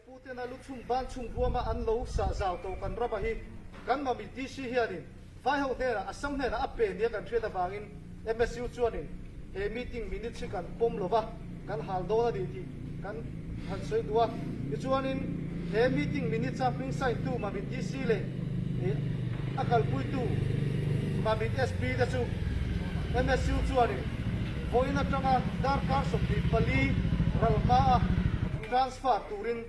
Pu tena lu chhung ban chhung huama an lo sah zau tawh kan rama hi kan Mamit DC hianin Vaiho hnenah Assam hnenah a pe nia kan hriat avangin MSU chuanin he meeting minutes hi kan pawm lova kan hal dawn a ni tih kan han sawi duh a. Tichuanin he meeting minutes a hming sign tu Mamit DC leh a kalpuitu Mamit SP te chu MSU chuanin vawiin atanga darkar 24 ral hmaa transfer turin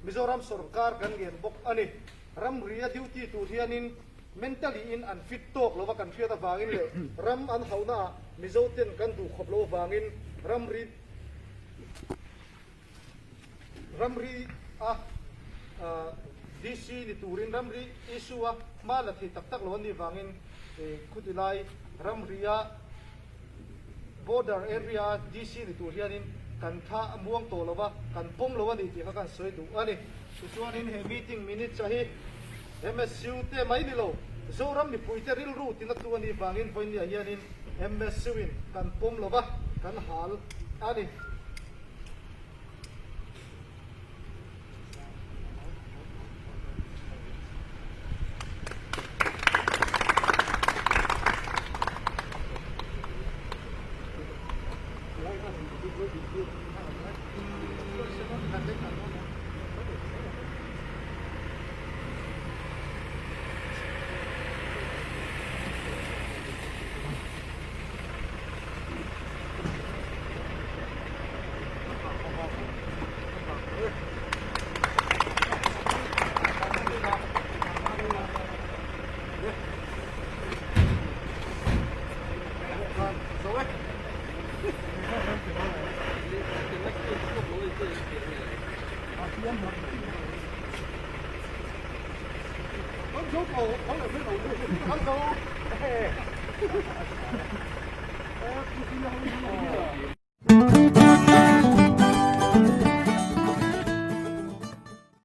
Mizoram sorkar kan ngen bawk a ni. Ramri a duty tur hianin mentally in an fit tawk lova kan hriat avangin leh ram an hauhnaah Mizo ten kan duh khawp lo avangin ramri ramri a DC ni turin ramri issue a hma la thei tak tak lo an nih vangin khuti lai ramri a Border area a DC ni tur hianin kan tha a muang tawh lo va, kan pawm lo a ni tih kha kan sawi duh a ni. Tichuanin he meeting minutes a hi MSU te mai ni lo, Zoram mipuite rilru tina tu a nih vangin vawinia hianin MSU in kan pawm lo va, kan hal a ni.